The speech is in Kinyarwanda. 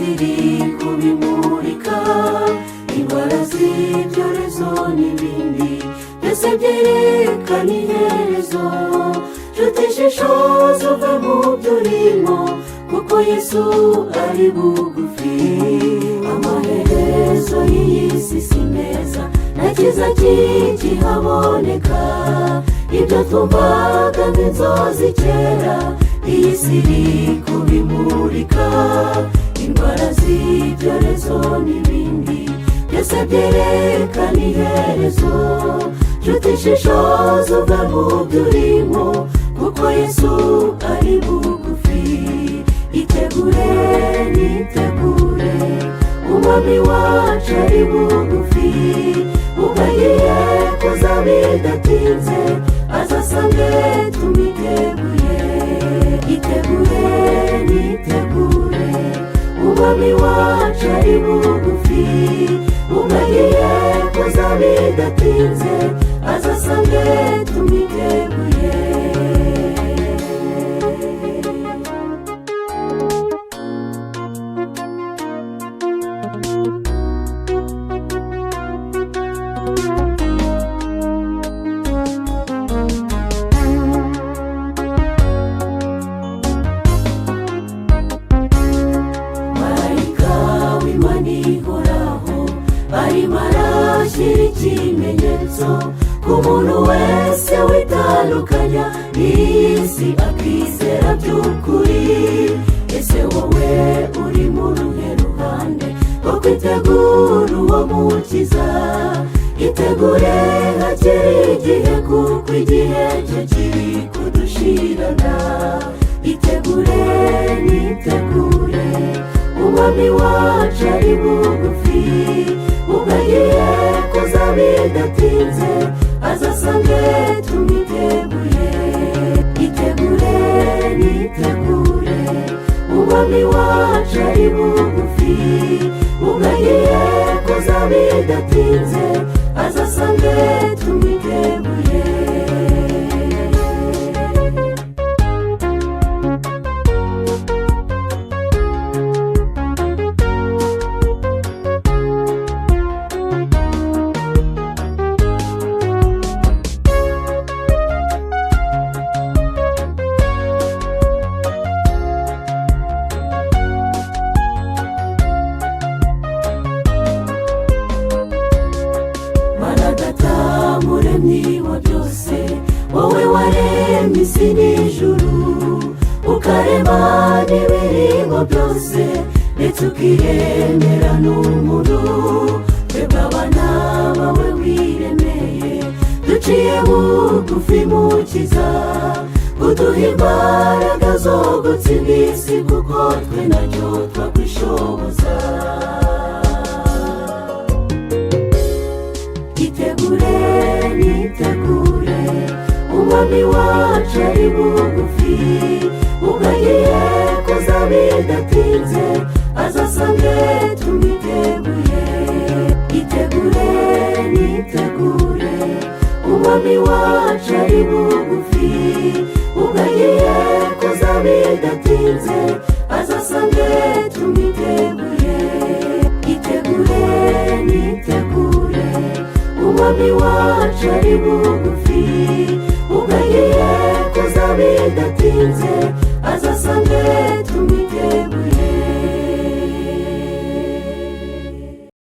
si iri kubimurika. Indwara z'ibyorezo n'ibindi byose byerekana iherezo. Nshuti, shishoza uve mu byo urimo, kuko Yesu ari bugufi. Amaherezo y'iyi si si meza, nta cyiza kikihaboneka. Ibyo twumvaga nk'inzozi kera, iyi si iri kubimurika. Indwara z'ibyorezo n'ibindi byose byerekana iherezo. Nshuti, shishoza uve mu byo urimo, kuko Yesu ari bugufi. Itegure, nitegure, Umwami wacu ari bugufi. Ubwo agiye kuza bidatinze, azasange tumwiteguye. Itegure, nitegure, Umwami wacu ari bugufi. Ubwo agiye kuza bidatinze, azasange tumwiteguye. Marayika w'Imana ihoraho arimo arashyira ikimenyetso ku muntu wese witandukanya n'iyi si, akizera by'ukuri. Ese wowe uri mu ruhe ruhande rwo kwitegura uwo mukiza? Itegure hakiri igihe, kuko igihe cyo kiri kudushirana. Itegure, nitegure, Umwami wacu ari bugufi. Ubwo agiye kuza bidatinze, azasange tumwiteguye. Itegure, nitegure, Umwami wacu ari bugufi. Ubwo agiye kuza bidatinze, azasange tumwiteguye. Mana Data, Muremyi wa byose, wowe waremye isi n'ijuru, ukarema n'ibirimo byose, ndetse ukiremera n'umuntu, twebwe abana bawe wiremeye, duciye bugufi, Mukiza, uduha imbaraga zo gutsinda isi, kuko twe ntacyo twakwishoboza. Itegure, nitegure, Umwami wacu ari bugufi. Ubwo agiye kuza bidatinze, azasange tumwiteguye. Itegure, nitegure, Umwami wacu ari bugufi. Ubwo agiye kuza bidatinze, azasange tumwiteguye. Itegure, nitegure, Umwami wacu ari bugufi. Ubwo agiye kuza bidatinze, azasange tumwiteguye.